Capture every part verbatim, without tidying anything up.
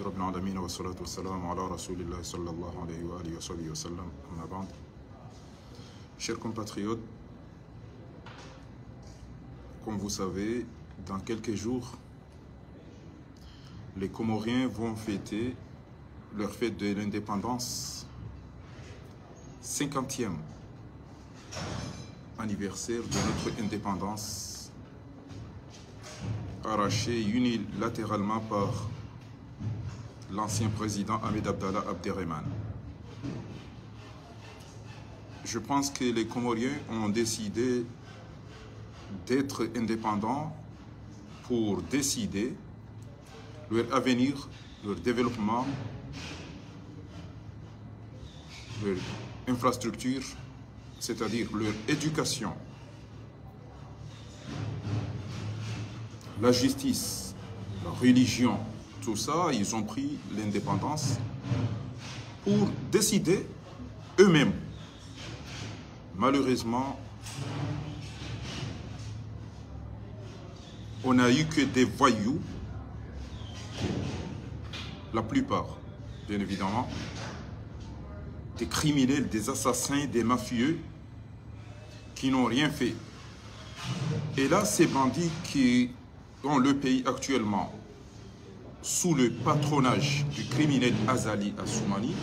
رب العالمين، والصلاة والسلام على رسول الله صلى الله عليه وآله وصحبه وسلم. أما بعد. Chers compatriotes, comme vous savez, dans quelques jours, les Comoriens vont fêter leur fête de l'indépendance, cinquantième anniversaire de notre indépendance, arrachée unilatéralement par l'ancien président Ahmed Abdallah Abderemane. Je pense que les Comoriens ont décidé d'être indépendants pour décider leur avenir, leur développement, leur infrastructure, c'est-à-dire leur éducation, la justice, la religion, tout ça, ils ont pris l'indépendance pour décider eux-mêmes. Malheureusement, on n'a eu que des voyous, la plupart, bien évidemment, des criminels, des assassins, des mafieux qui n'ont rien fait. Et là, ces bandits qui ont le pays actuellement sous le patronage du criminel Azali Assoumani,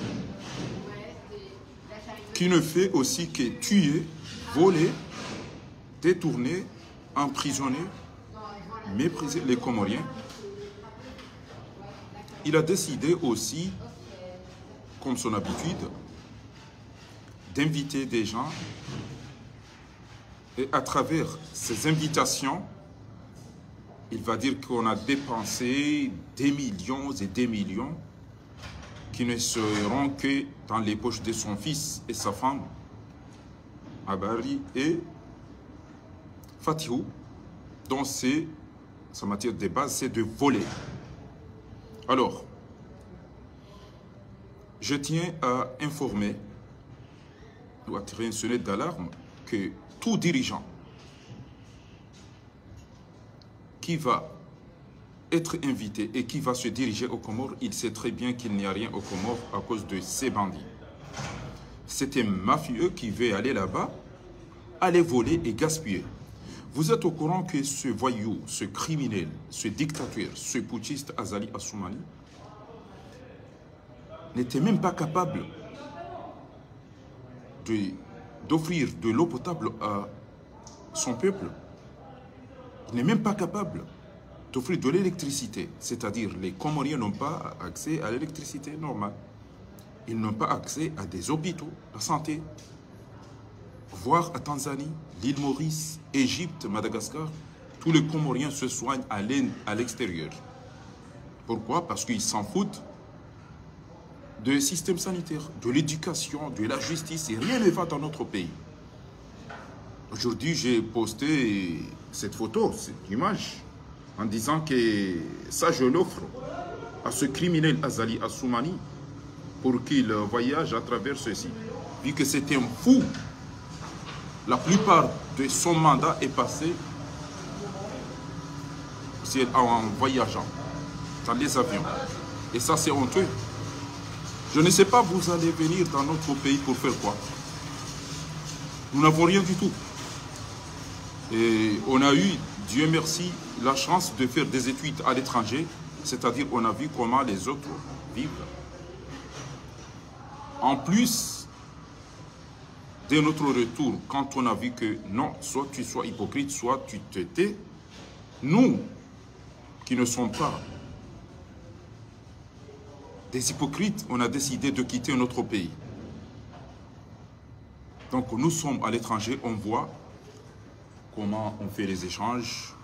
qui ne fait aussi que tuer, voler, détourner, emprisonner, mépriser les Comoriens. Il a décidé aussi, comme son habitude, d'inviter des gens et à travers ces invitations, il va dire qu'on a dépensé des millions et des millions qui ne seront que dans les poches de son fils et sa femme, Abari et Fatihou, dont c'est, sa matière de base, c'est de voler. Alors, je tiens à informer ou attirer une sonnette d'alarme que tout dirigeant qui va être invité et qui va se diriger aux Comores, il sait très bien qu'il n'y a rien aux Comores à cause de ces bandits. C'est un mafieux qui veut aller là-bas, aller voler et gaspiller. Vous êtes au courant que ce voyou, ce criminel, ce dictateur, ce putschiste Azali Assoumani n'était même pas capable de, d'offrir de l'eau potable à son peuple. Il n'est même pas capable d'offrir de l'électricité. C'est-à-dire, les Comoriens n'ont pas accès à l'électricité normale. Ils n'ont pas accès à des hôpitaux, la santé. Voir à Tanzanie, l'île Maurice, Égypte, Madagascar, tous les Comoriens se soignent à l'in-, à l'extérieur. Pourquoi ? Parce qu'ils s'en foutent du système sanitaire, de l'éducation, de la justice, et rien ne va dans notre pays. Aujourd'hui, j'ai posté cette photo, cette image, en disant que ça, je l'offre à ce criminel Azali Assoumani pour qu'il voyage à travers ceci. Vu que c'est un fou, la plupart de son mandat est passé, c'est en voyageant dans les avions. Et ça, c'est honteux. Je ne sais pas, vous allez venir dans notre pays pour faire quoi ? Nous n'avons rien du tout. Et on a eu, Dieu merci, la chance de faire des études à l'étranger, c'est-à-dire on a vu comment les autres vivent. En plus, dès notre retour, quand on a vu que non, soit tu sois hypocrite, soit tu te tais, nous, qui ne sommes pas des hypocrites, on a décidé de quitter notre pays. Donc nous sommes à l'étranger, on voit comment on fait les échanges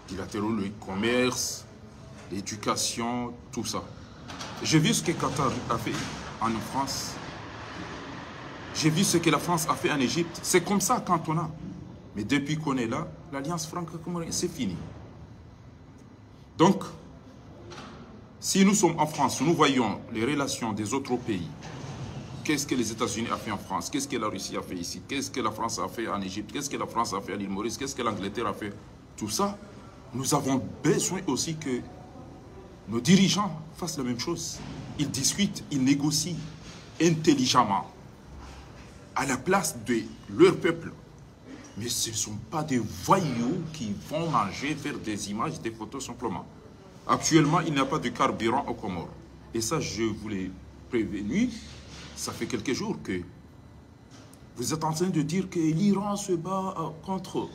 bilatéraux, le commerce, l'éducation, tout ça. J'ai vu ce que Qatar a fait en France. J'ai vu ce que la France a fait en Égypte. C'est comme ça quand on a. Mais depuis qu'on est là, l'alliance franco-comorienne, c'est fini. Donc, si nous sommes en France, nous voyons les relations des autres pays. Qu'est-ce que les États-Unis a fait en France ? Qu'est-ce que la Russie a fait ici ? Qu'est-ce que la France a fait en Égypte ? Qu'est-ce que la France a fait à l'île Maurice ? Qu'est-ce que l'Angleterre a fait ? Tout ça, nous avons besoin aussi que Nos dirigeants fassent la même chose. Ils discutent, ils négocient intelligemment à la place de leur peuple. Mais ce ne sont pas des voyous qui vont manger, faire des images, des photos simplement. Actuellement, il n'y a pas de carburant aux Comores. Et ça, je vous l'ai prévenu, ça fait quelques jours que vous êtes en train de dire que l'Iran se bat euh, contre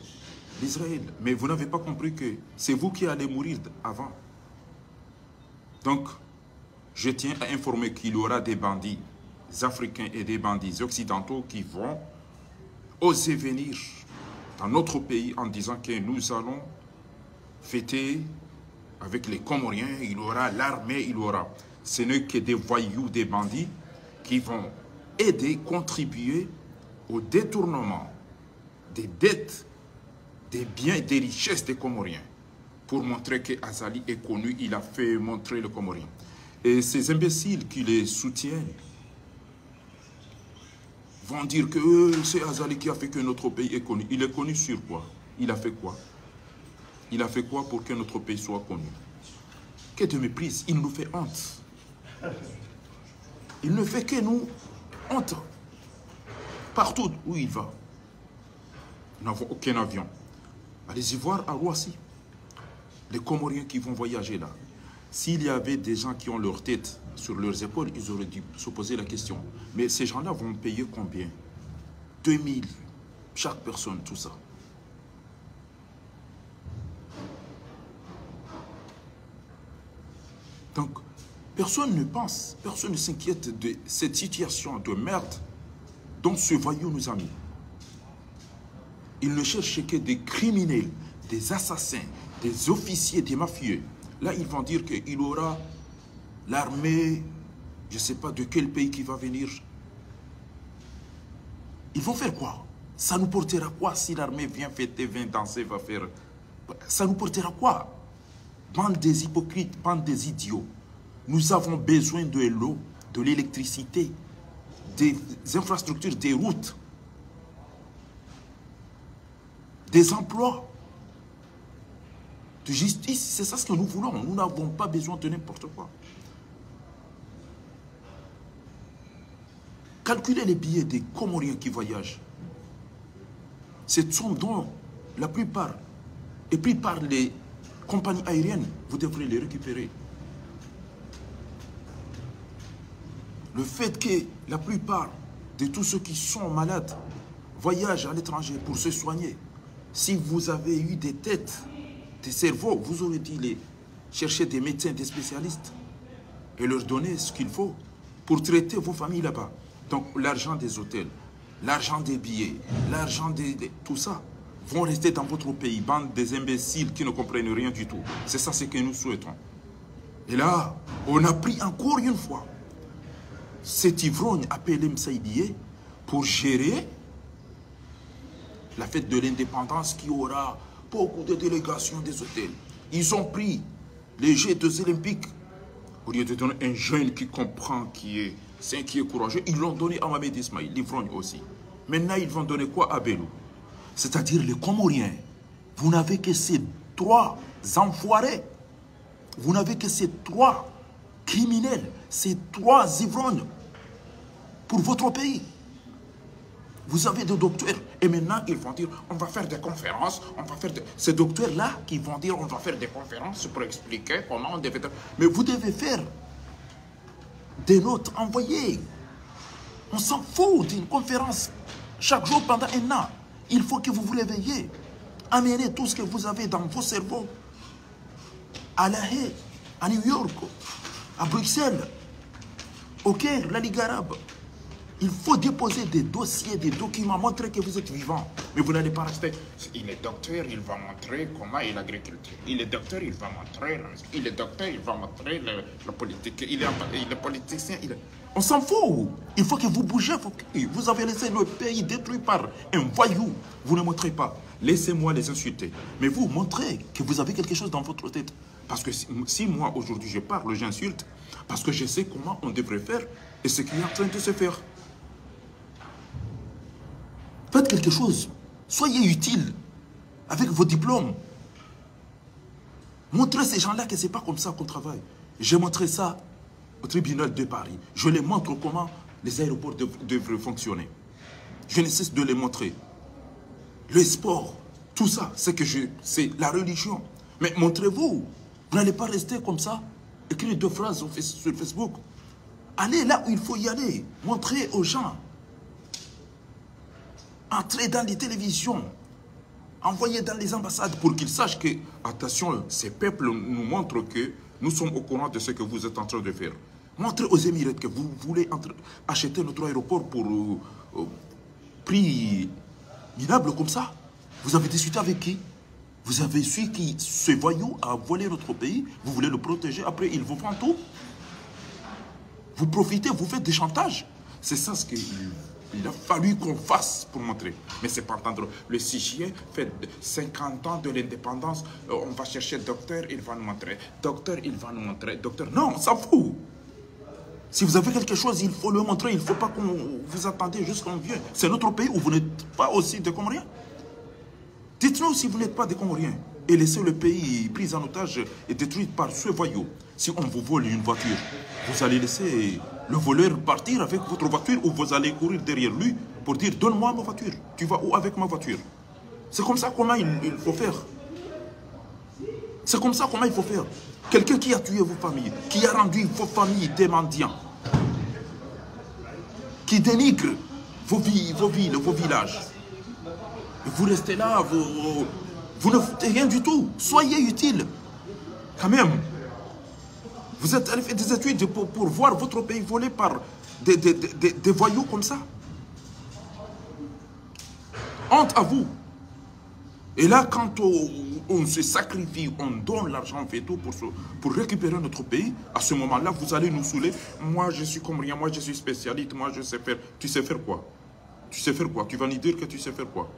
l'Israël. Mais vous n'avez pas compris que c'est vous qui allez mourir avant. Donc, je tiens à informer qu'il y aura des bandits africains et des bandits occidentaux qui vont oser venir dans notre pays en disant que nous allons fêter avec les Comoriens, il y aura l'armée, il y aura. Ce n'est que des voyous, des bandits qui vont aider, contribuer au détournement des dettes, des biens, des richesses des Comoriens. Pour montrer que Azali est connu, il a fait montrer le Comorien. Et ces imbéciles qui les soutiennent vont dire que euh, c'est Azali qui a fait que notre pays est connu. Il est connu sur quoi? Il a fait quoi? Il a fait quoi pour que notre pays soit connu? Quelle méprise! Il nous fait honte. Il ne fait que nous honte. Partout où il va. Nous n'avons aucun avion. Allez-y voir à Roissy. Les Comoriens qui vont voyager là. S'il y avait des gens qui ont leur tête sur leurs épaules, ils auraient dû se poser la question. Mais ces gens-là vont payer combien? Deux mille, chaque personne, tout ça. Donc, personne ne pense, personne ne s'inquiète de cette situation de merde dont ce voyou nous a mis. Ils ne cherchent que des criminels, des assassins, des officiers, des mafieux. Là, ils vont dire qu'il y aura l'armée, je ne sais pas de quel pays qui va venir. Ils vont faire quoi? Ça nous portera quoi si l'armée vient fêter, vient danser, va faire... Ça nous portera quoi? Bande des hypocrites, bande des idiots. Nous avons besoin de l'eau, de l'électricité, des infrastructures, des routes, des emplois, de justice. C'est ça ce que nous voulons. Nous n'avons pas besoin de n'importe quoi. Calculez les billets des Comoriens qui voyagent. Cette somme dont la plupart est prise par les compagnies aériennes, vous devrez les récupérer. Le fait que la plupart de tous ceux qui sont malades voyagent à l'étranger pour se soigner, si vous avez eu des têtes, des cerveaux, vous aurez dû les chercher des médecins, des spécialistes et leur donner ce qu'il faut pour traiter vos familles là-bas. Donc l'argent des hôtels, l'argent des billets, l'argent de, de tout ça vont rester dans votre pays, bande des imbéciles qui ne comprennent rien du tout. C'est ça ce que nous souhaitons. Et là, on a pris encore une fois cet ivrogne appelé Msaidie pour gérer la fête de l'indépendance qui aura beaucoup de délégations des hôtels. Ils ont pris les Jeux des Olympiques. Au lieu de donner un jeune qui comprend, qui est sain, qui est courageux, ils l'ont donné à Mohamed Ismail, l'ivrogne aussi. Maintenant, ils vont donner quoi à Belou? C'est-à-dire les Comoriens. Vous n'avez que ces trois enfoirés. Vous n'avez que ces trois criminels, ces trois ivrognes pour votre pays. Vous avez des docteurs. Et maintenant, ils vont dire, on va faire des conférences, on va faire des... Ces docteurs-là qui vont dire, on va faire des conférences pour expliquer comment on devait... Mais vous devez faire des notes, envoyer. On s'en fout d'une conférence chaque jour pendant un an. Il faut que vous vous réveillez. Amenez tout ce que vous avez dans vos cerveaux. À La Haye, à New York, à Bruxelles, au Caire, la Ligue arabe. Il faut déposer des dossiers, des documents, montrer que vous êtes vivant. Mais vous n'allez pas rester. Il est docteur, il va montrer comment il agriculture. Il est docteur, il va montrer la musique. Il est docteur, il va montrer le, le politique. Il est, il est politicien, il est... On s'en fout. Il faut que vous bougez. Faut que... Vous avez laissé le pays détruit par un voyou. Vous ne montrez pas. Laissez-moi les insulter. Mais vous, montrez que vous avez quelque chose dans votre tête. Parce que si, si moi, aujourd'hui, je parle, j'insulte, parce que je sais comment on devrait faire et ce qui est en train de se faire. Faites quelque chose. Soyez utile avec vos diplômes. Montrez ces gens-là que c'est pas comme ça qu'on travaille. J'ai montré ça au tribunal de Paris. Je les montre comment les aéroports dev- devraient fonctionner. Je ne cesse de les montrer. Le sport, tout ça, c'est que je, c'est la religion. Mais montrez-vous, vous n'allez pas rester comme ça, écrire deux phrases au Face- sur Facebook. Allez là où il faut y aller, montrez aux gens. Entrez dans les télévisions, envoyez dans les ambassades pour qu'ils sachent que, attention, ces peuples nous montrent que nous sommes au courant de ce que vous êtes en train de faire. Montrez aux Émirats que vous voulez entre- acheter notre aéroport pour euh, euh, prix minable comme ça. Vous avez discuté avec qui? Vous avez su qui ce voyou a volé notre pays, vous voulez le protéger, après il vous vend tout. Vous profitez, vous faites des chantages. C'est ça ce qu'il il a fallu qu'on fasse pour montrer. Mais c'est pas entendre le six juillet, fête cinquante ans de l'indépendance, euh, on va chercher docteur, il va nous montrer. Docteur, il va nous montrer. Docteur, non, on s'en fout. Si vous avez quelque chose, il faut le montrer. Il ne faut pas qu'on vous attendez jusqu'à un vieux. C'est notre pays où vous n'êtes pas aussi des Comoriens. Dites-nous si vous n'êtes pas des Comoriens et laissez le pays pris en otage et détruit par ce voyou. Si on vous vole une voiture, vous allez laisser le voleur partir avec votre voiture ou vous allez courir derrière lui pour dire : « Donne-moi ma voiture. Tu vas où avec ma voiture ? » C'est comme ça comment il, il faut faire. C'est comme ça comment il faut faire. Quelqu'un qui a tué vos familles, qui a rendu vos familles des mendiants, qui dénigre vos, vi- vos villes, vos villages. Et vous restez là, vous, vous, vous ne foutez rien du tout. Soyez utile, quand même. Vous êtes allé faire des études pour, pour voir votre pays volé par des, des, des, des- des voyous comme ça. Honte à vous. Et là, quand on, on se sacrifie, on donne l'argent, on fait tout pour, se- pour récupérer notre pays, à ce moment-là, vous allez nous saouler. Moi, je suis comorien, moi, je suis spécialiste, moi, je sais faire. Tu sais faire quoi ? Tu sais faire quoi ? Tu vas nous dire que tu sais faire quoi ?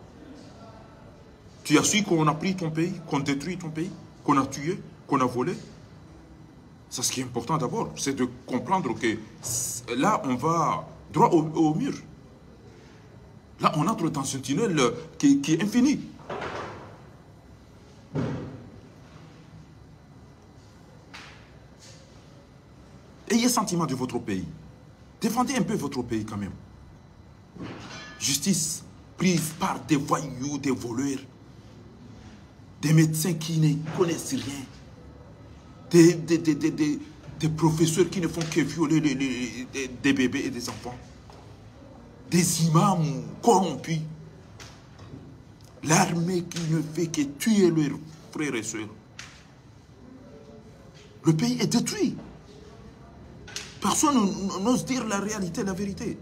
Tu as su qu'on a pris ton pays, qu'on détruit ton pays, qu'on a tué, qu'on a volé ? Ça, ce qui est important d'abord, c'est de comprendre que c- là, on va droit au, au mur. Là, on entre dans un tunnel euh, qui, qui est infini. Ayez sentiment de votre pays. Défendez un peu votre pays quand même. Justice prise par des voyous, des voleurs, des médecins qui ne connaissent rien, des, des, des, des, des- des professeurs qui ne font que violer les- les- les- des bébés et des enfants, des imams corrompus, l'armée qui ne fait que tuer leurs frères et sœurs. Le pays est détruit. Personne n- n'ose dire la réalité, la vérité.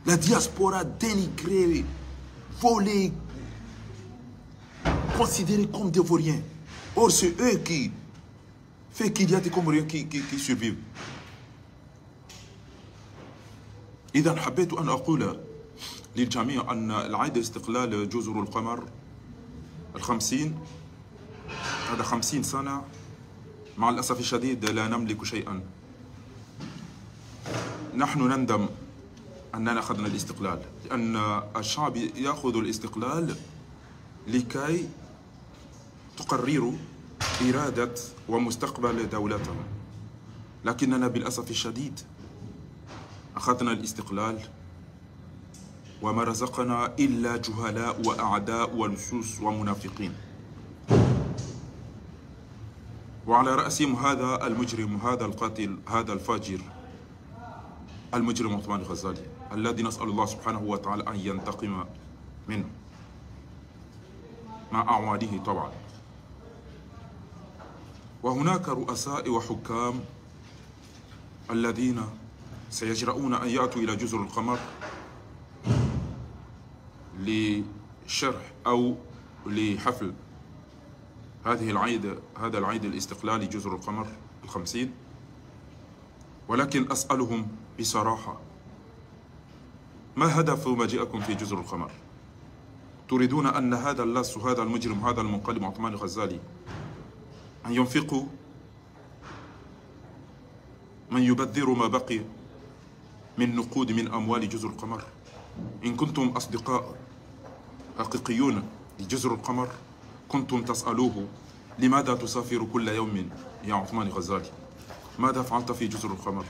La diaspora dénigrée, volée, considérée comme des vauriens. Or, c'est eux qui fait qu'il y a des Comoriens qui, qui, qui survivent. إذا حبيت أن أقول للجميع أن العيد الاستقلال جزر القمر الخمسين، هذا خمسين سنة، مع الأسف الشديد لا نملك شيئا. نحن نندم أننا أخذنا الاستقلال، لأن الشعب يأخذ الاستقلال لكي تقرر إرادة ومستقبل دولتهم. لكننا بالأسف الشديد أخذنا الاستقلال وما رزقنا إلا جهلاء وأعداء ولصوص ومنافقين. وعلى رأسهم هذا المجرم، هذا القاتل، هذا الفاجر، المجرم عثمان الغزالي، الذي نسأل الله سبحانه وتعالى أن ينتقم منه مع أعوانه طبعا. وهناك رؤساء وحكام الذين سيجرؤون أن يأتوا إلى جزر القمر لشرح أو لحفل هذه العيد، هذا العيد الاستقلالي جزر القمر الخمسين، ولكن أسألهم بصراحة: ما هدف مجيئكم في جزر القمر؟ تريدون أن هذا اللص، هذا المجرم، هذا المنقلب عثمان الغزالي أن ينفقوا، من يبذر ما بقي من نقود من أموال جزر القمر؟ إن كنتم أصدقاء حقيقيون لجزر القمر كنتم تسألوه لماذا تسافر كل يوم يا عثمان غزالي؟ ماذا فعلت في جزر القمر؟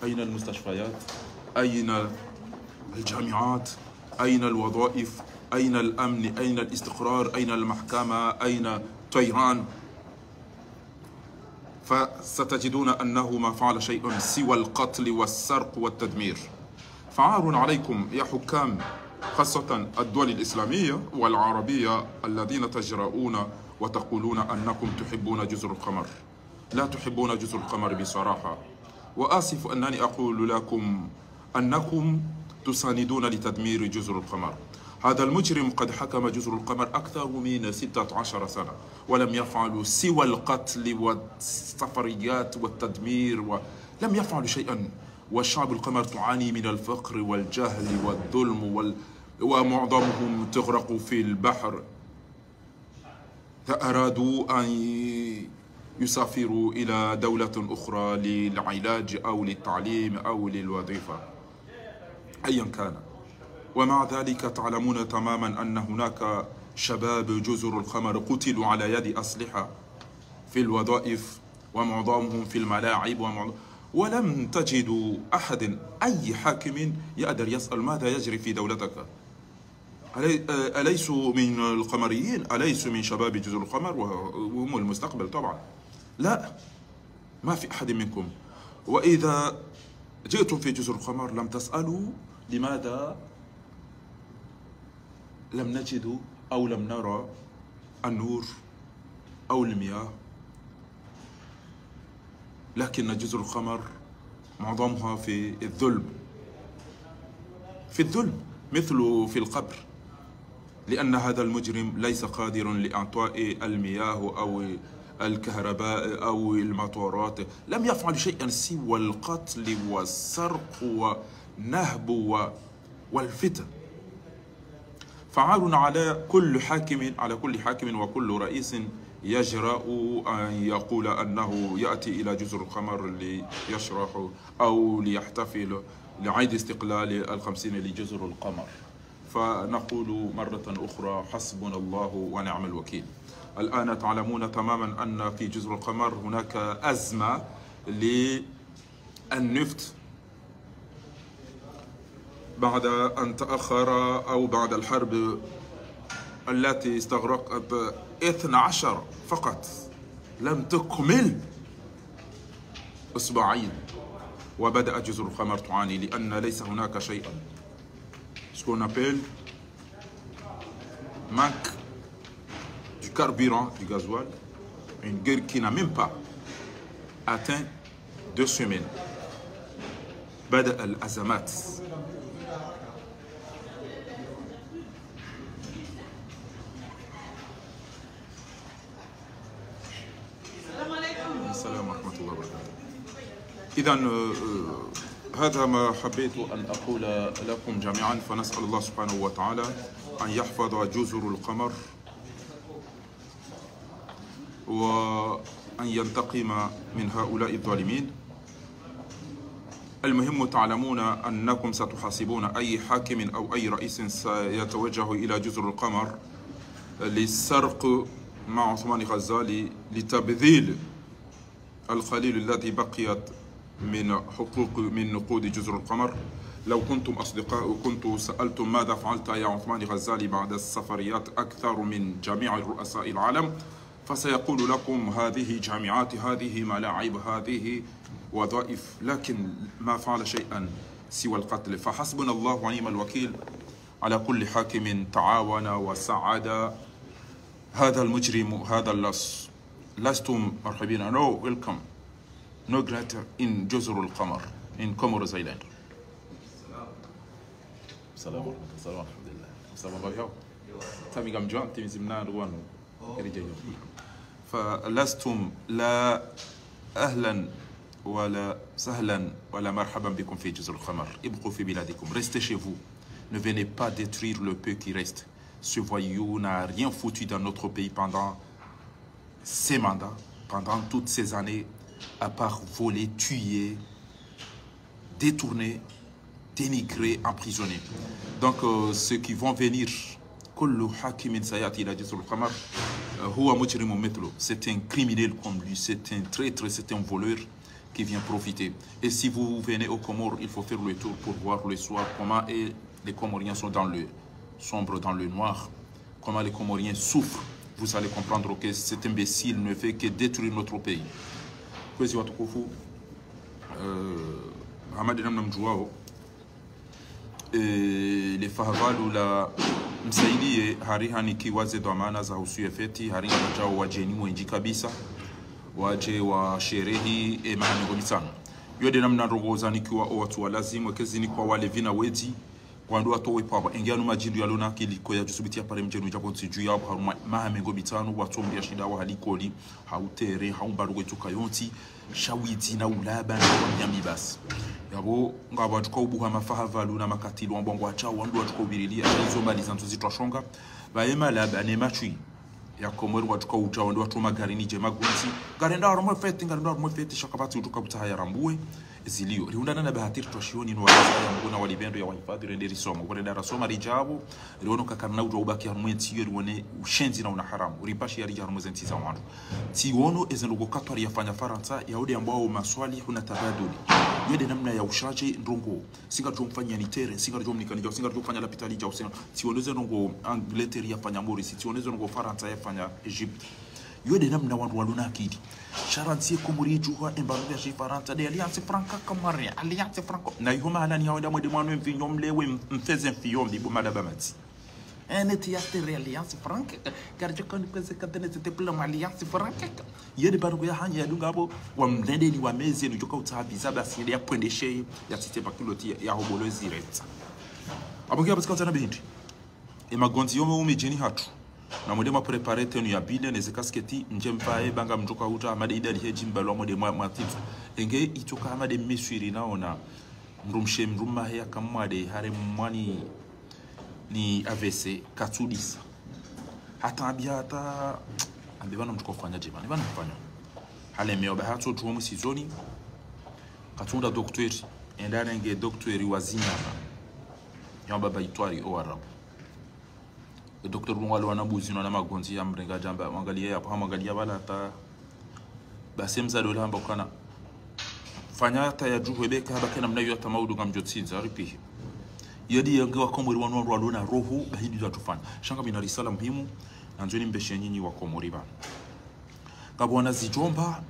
أين المستشفيات؟ أين الجامعات؟ أين الوظائف؟ أين الأمن؟ أين الاستقرار؟ أين المحكمة؟ أين طيران؟ فستجدون أنه ما فعل شيء سوى القتل والسرق والتدمير. فعار عليكم يا حكام، خاصة الدول الإسلامية والعربية، الذين تجرؤون وتقولون أنكم تحبون جزر القمر. لا تحبون جزر القمر بصراحة. وآسف أنني أقول لكم أنكم تساندون لتدمير جزر القمر. هذا المجرم قد حكم جزر القمر أكثر من ستة عشر سنة، ولم يفعلوا سوى القتل والسفريات والتدمير، ولم يفعلوا شيئا. والشعب القمر تعاني من الفقر والجهل والظلم وال-، ومعظمهم تغرق في البحر. فأرادوا أن يسافروا إلى دولة أخرى للعلاج أو للتعليم أو للوظيفة، أيا كان. ومع ذلك تعلمون تماما أن هناك شباب جزر القمر قتلوا على يد أسلحة في الوظائف، ومعظمهم في الملاعب، ومعظ-، ولم تجدوا أحد، أي حاكم يقدر يسأل ماذا يجري في دولتك. ألي-، أليسوا من القمريين؟ أليسوا من شباب جزر القمر وه-، وهم المستقبل طبعا؟ لا، ما في أحد منكم. وإذا جئتم في جزر القمر لم تسألوا لماذا لم نجد أو لم نرى النور أو المياه. لكن جزر القمر معظمها في الظلم، في الظلم، مثل في القبر، لأن هذا المجرم ليس قادر لإعطاء المياه أو الكهرباء أو المطارات، لم يفعل شيئا سوى القتل والسرق والنهب و-، والفتن. فعار على كل حاكم، على كل حاكم وكل رئيس يجرأ أن يقول أنه يأتي إلى جزر القمر ليشرح أو ليحتفل لعيد استقلال الخمسين لجزر القمر. فنقول مرة أخرى: حسبنا الله ونعم الوكيل. الآن تعلمون تماما أن في جزر القمر هناك أزمة للنفط بعد أن تأخر، أو بعد الحرب التي استغرقت اثنا عشر فقط، لم تكمل أسبوعين، وبدأ جزر القمر تعاني لأن ليس هناك شيئا. Ce qu'on appelle manque du carburant, du gasoil, une guerre qui n'a même pas atteint deux semaines. بدأ الأزمات. السلام ورحمة الله وبركاته. إذن، آه، آه، هذا ما حبيت أن أقول لكم جميعا، فنسأل الله سبحانه وتعالى أن يحفظ جزر القمر وأن ينتقم من هؤلاء الظالمين. المهم تعلمون أنكم ستحاسبون أي حاكم أو أي رئيس سيتوجه إلى جزر القمر للسرق مع عثمان غزالي لتبذيل القليل الذي بقيت من حقوق، من نقود جزر القمر. لو كنتم أصدقاء كنت سألتم: ماذا فعلت يا عثمان غزالي بعد السفريات أكثر من جميع رؤساء العالم؟ فسيقول لكم: هذه جامعات، هذه ملاعب، هذه وظائف، لكن ما فعل شيئا سوى القتل. فحسبنا الله ونعم الوكيل على كل حاكم تعاون وساعد هذا المجرم، هذا اللص. لستم مرحبين. No welcome. No greater in جزر القمر, in Comoros Island. السلام ورحمة الله. السلام ورحمة الله. Tamiga mdjwa, timizi mna ruwanu. فلستم لا أهلا ولا سهلا ولا مرحبا بكم في جزر القمر. ابقوا في بلادكم. Restez chez vous. Ne venez pas détruire le peu qui reste. Ce voyou n'a rien foutu dans notre pays pendant ces mandats, pendant toutes ces années, à part voler, tuer, détourner, dénigrer, emprisonner. Donc, euh, ceux qui vont venir كل حاكم سيأتي إلى جسر القمر، euh, هو مجرم مثله. C'est un criminel comme lui, c'est un traître, c'est un voleur qui vient profiter. Et si vous venez aux Comores, il faut faire le tour pour voir le soir comment est, les Comoriens sont dans le sombre, dans le noir, comment les Comoriens souffrent. Vous allez comprendre que cet imbécile ne fait que détruire notre pays. Kwezi watukufu, euh, hama de namna mdjuwao, eh, le fahavalu la msaidiye hari hanikiwa ze dhwamana za husu ye feti, hari ngapvadjao wadjeni wendji kabisa, wadje washerehi e maha mengo mitsanu. Yo de namna ndrongoo zanikiwa o watru wa lazimu, eke zinikwa walevi na wedzi, wandru watowe pvapvo. Enge yanu madjindru yalo na akili ko yadjusubiti yapare mdjeni udja pvo ntsi dju yapvo harumwa maha mengo mitsanu, watso mria shinda wa ha likoli, ha utere, ha umbaru kwe tsuka yontsi, sha widzi na ulaba na wanyami basi. Yapvo, ngapvo watsuka ubuha mafahavalu na makatili wambwa ngwatsa, wandru watsuka ubirilia, izo mali zandzo zitwa shonga, pvaye malaba ne matswi ya Komori watsuka udja, wandru watru magari ni dje magondzi, ngarenda harumwa feti, ngarenda harumwa feti, sha kapvatsi utsuka kutsaha yarambuwe zilio. Rihundrana na bahati ritwa shioni no wazaya Mungu na walipvendo ya wahifadhi, rende risoma. Kurenda rasoma ridja pvo, riono kakarina udjuwa ubaki harumwa entsi iyo, rione ushenzi na una haramu. Ripashi yaridja harumwa ze ntsi za wandru. Tsiono eze ndrongoo katwari yafanya Farantsa, ya ude ambao maswali huna tabaduli. Yo de namna ya ushaje ndrongoo. Singa ridjo mfanya ni tere, singa ridjo mnika ni djao, singa ridjo fanya lapitali djao, singa, tsiono ze ndrongoo Angleterre yafanya Maurice, tsiono ze ndrongoo Farantsa yafanya Egypte. Yo de namna wandru walo na akili. Sha rantsi ye Komori idjuha emba lugha ya Shifarantsa de Alliance Franca Comorien, Alliance Franco. Na iho mahalani hao nda mwende mwanwe mvinyo mlewe m-, mfeze mfiyo mbi bo malaba madzi. Ene théâtre Alliance Franca, car je connais que c'est quand on était pour l'Alliance Franca. Yo de paro ya hanya ya dunga pvo, wamrende ni wameze, nudjoka utsaha biza basi, ya pwendeshe, ya site bakiloti, ya, ya hobolo ziretsa. Apvo kia pvatsika utsana behindri. E magondzi yo meume djeni hatru. Na mwende mwa préparer tenue ya bile, ne ze kasketi, mdje mvae, banga mdjoka uta, hama de idali hedji mbalwa mwende mwa, mwa titso. Enge itsoka hama de miswiri naona. Mdrumshe, mdrumahe yaka mwade, hare mwani ni A V C, katsudisa. Hata ambia hata, ambe pvanu mtsuka ufanya dje pvanu, pvanu mfanya. Hale meo ba hatso tuwa mwisizoni, katsunda docteur, enda renge docteur wa zinyama. Ya baba itwari o Arabu. E docteur lungu wale wana buzi no wana magondzi ya mrenga djamba, mwangaliye yapvo, ha mwangaliya pvala hata. Basi mzade ule hamba ukana, fanya hata ya djuhu ebe ka haba kena mna yo hata maudu ngamdjo tsindza, ripihi. Yadi yange wa Komori wanu wandru walo na roho, bahindri za tufanya. Sha ngami na risala muhimu, nandzo nimbeshe nyinyi wa Komori pvanu. Ngapvo wana zidjomba,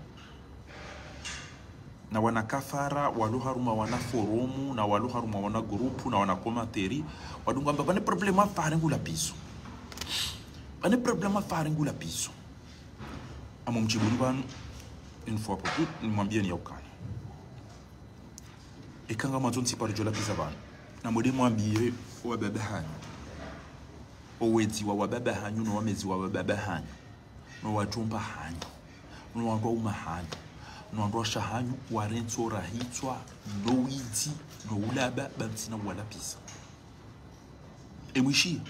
na wana kafara, walo harumwa wana forum, na walo harumwa wana groupe, na wana commentaire, wadunga amba, pvane problème afare ngu lapvizo. Pvane problème afare ngu lapvizo. Amo mdjibuni pvanu, une fois pour toutes, nimwambiyeni ya ukana. Eka ngamwandzo ntsi paro djo lapviza pvanu. Na mwende mwambiye, o wababa hanyu. O wedzi wa wababa hanyu, no wamedzi wa wababa hanyu. No wadjomba hanyu, no wandru waume hanyu, no wandru washe hanyu, warentsi o rahitswa, no widzi, no ulaba, ba ntsina uwalapvisa. E mwishiya,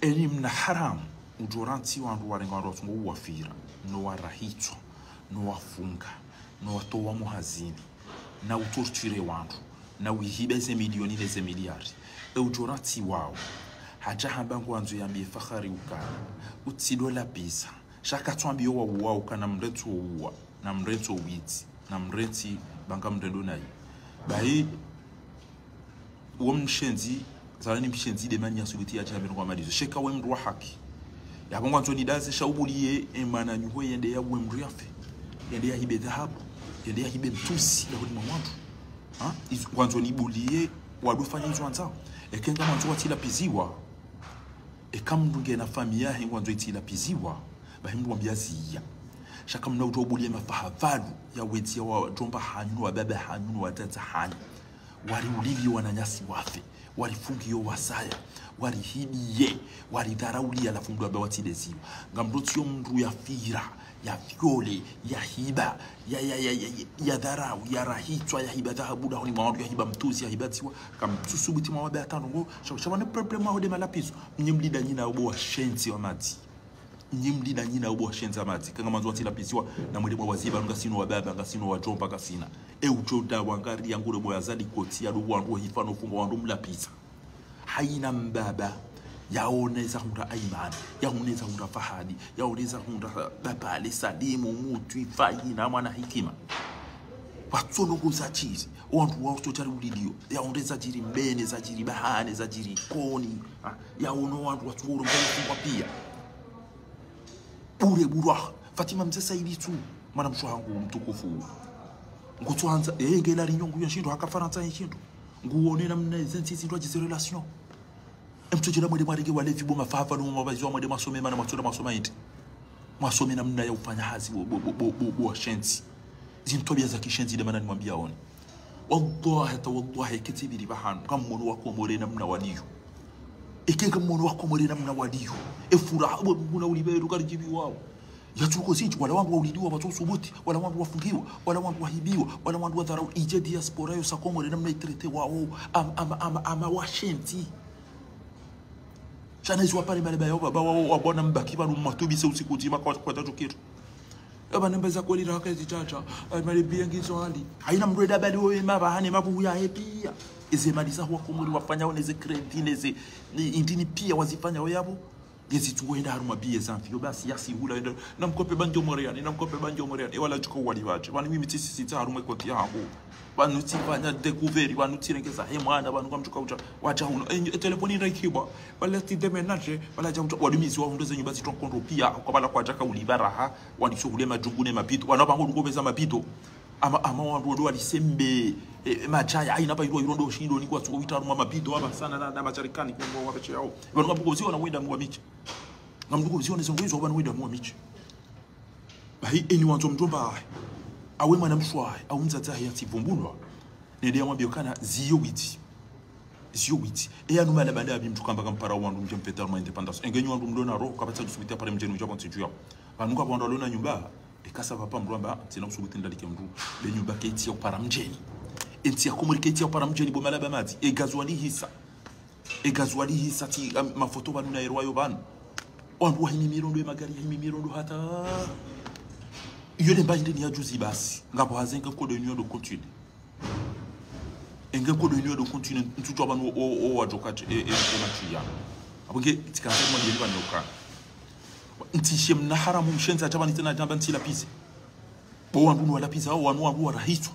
eni mna haramu, udjo rantsi wandru warenga wandru watsungwa uwafira, no warahitswa, no wafunga, no watowa mo hazini, na utorture wandru, na uhiba ze milioni ne ze miliari. E udjo rantsi wao. Hadja hamba ngwandzo yambiye Fahari ukana, utsidjo lapviza. Sha katsu ambiyo wao ukana mrentsi o uwa, na mrentsi o widzi, na mrentsi banga mrendo nayi. Bahi, uwo mshenzi, zalani mshenzi de mani ya subuti ya djambe nungu amalizo. Sheka we mndru wa haki. Yapvo ngwandzo nidaze sha ubuliye, e mwananyaho yende yauwe mndru yafe. Yende yahibe dhahabu. Yende yahibe mtsuzi, ya honi mwa wandru. Ha? Izo, ngwandzo nibuliye, wandru wafanya izo wandzao. Eka ngamwandzo watsilapviziwa. Eka mndru ngena famiyi yahe ngwandzo itsilapviziwa. Bahi mndru wambiya ziya. Sha kamna udjo ubuliye mafahavalu, ya wedzi ya wadjomba hanyu, no wababa hanyu, no wadzadze hanyu. Wariuliviye wananyasi wafe, warifungiye wasaya, warihibiye, waridharauliye, halafu mndru amba watsileziwa. Ngamdrotsiyo mndru yafira, yaviole, yahiba, ya, ya, ya, ya, ya, yadharau, yarahitswa, yahiba dhahabu dahoni mwa wandru, yahiba mtsuzi, yahiba dziwa, kamtsusubuti mwawabe hata ndrongo, sha, sha pvane problème aho de malapvizo, mnyi mlida nyina ubo washenzi wa madzi. Nyi mlida nyina ubo washenzi wa madzi. Eka ngamwandzo watsilapviziwa, na mwende mwawaziba, ngasina wababa, ngasina wadjomba, ngasina. E udjo nda wangari yangure bo ya zali koti, ya ndo wandru wahifa no funga wandru mlapviza. Hayina mbaba, Yaone zahundra Aiman, yaone zahundra Fahadi, yaone zahundra Babale, Salimu, Mutwi, Fahina, mwana Hikima. Watsonongoza shiri, wandru wao tso shari ulilio, yaone zadjiri Mbeni, zadjiri Bahani, zadjiri Koni, ha? Yaone wandru watsonongoza mfungwa pia. Bure burwa, Fatima Mze Saidi tu, mwana mshe wahangu mtukufu. Ngutsoandza, eh, nge La Réunion nguyo nshindo, haka Farantsa nshindo. Nguone namna zentsi zindru adjize relation. Emtso djela mwende mwarenge walevi bo mafafa no mwabaziwa mwende mwasome mana mwatsonda mwasoma ende. Mwasome namna ya ufanya hazi bo, bo, bo, bo, bo, bo washenzi. Zintwabia za kishenzi nde mana nimwambia one. Wallahi, hata wallahi, ketsi biri bahanu. Ngamwono Wakomori namna waliyo. Eke ngamwono Wakomori namna waliyo. Efuraha, bo, muna ulibero karidjibiwao. Yatsuko zindji, wala wandru wauliliwa, watso subuti, wala wandru wafungiwa, wala wandru wahibiwa, wala wandru wadharau. Idje diaspora yo sa Komori namna itrete wao, am-, am-, am-, ama washenzi. Shana izo wapare male bayo, baba wao, wabona mbaki pvanu mwatubise usiku ndzima kwa, kwa tatu kitu. Eba nembe za kweli raha kezi chacha, eh, male biengi zo hali. Haina mndru eda bali wo ema bahane mabu ya hepia. Eze mali za Wakomori wafanya one ze crédit, neze, ni indini pia wazifanya wo yabo. Ngezi tsuwenda harumwa biye zamfi, yo basi yasi hula yenda, namkope banjo Montréal, namkope banjo Montréal, e wala tsuka wali wache, wani mimi tsisi sita harumwa konti yahangu. Wanu tsifanya découvert, wanu tsirengeza he mwana, wanu kamtsuka ucha, wacha huno, e, e telefoni nda ikibwa, wala tsi déménager, wala cha ucha, wadumizi wa hundo ze nyumba zitwa nkondo pia, kwa bala kwa jaka ulibaraha, wani so hule majungu ne mapito, wana bango luko beza mapito. Ama, ama wandru wandru walisembe, eh, majaya, aina pa ilo, ilo ndo shindo ni kwa tsuko wita harumwa mabido, aba sana na, na majarikani, kwa ngwa wabeche yao. Eba nunga mbuko ziwa na wenda mwa miche. Ngambuko ziwa ne zongo izo, aba na wenda mwa miche. Bahi, eni wandzo mdjomba ahe. Awe mwana mshe wahe, au mdzadze ahe yatsi vumbulwa. Nende ya mwambio kana, ziyo witi. Ziyo witi. E yanu mala banda abi mtsu kamba kampara wandru mdje mfete harumwa indépendance. Engenyi wandru mlona roho, kapvatsa kusubiti apare mdjeni udja pvontsi dju yao. Pvanu ngapvo wandru walona nyumba, eka sa pvapvo mndru amba, ntsina kusubiti ndalike mndru. Be nyumba ke ntsi ya upara mdjeni. E ntsi ya Komori ke ntsi ya upara mdjeni, bo malaba madzi. E gazwali hisa. E gazwali hisa tsi, am, mafoto pvanu na erwayo pvanu. Wandru wahimi mirondo, e magari yahimi mirondo hata. Iyo nde mba inde ni ya juzi basi. Ngapvo haze nge code union do continue. Enge code union do continue, ntsudjuwa pvanu o, o, o wadjoka, e, e, e matsuya. Apvo nge, tsikandza mwa yeli pvanu yoka. Ntsishe mna haramu mshenzi adja pvanu tsena adjamba ntsi lapize. Bo wandru ni walapiza, wanu wandru warahitswa.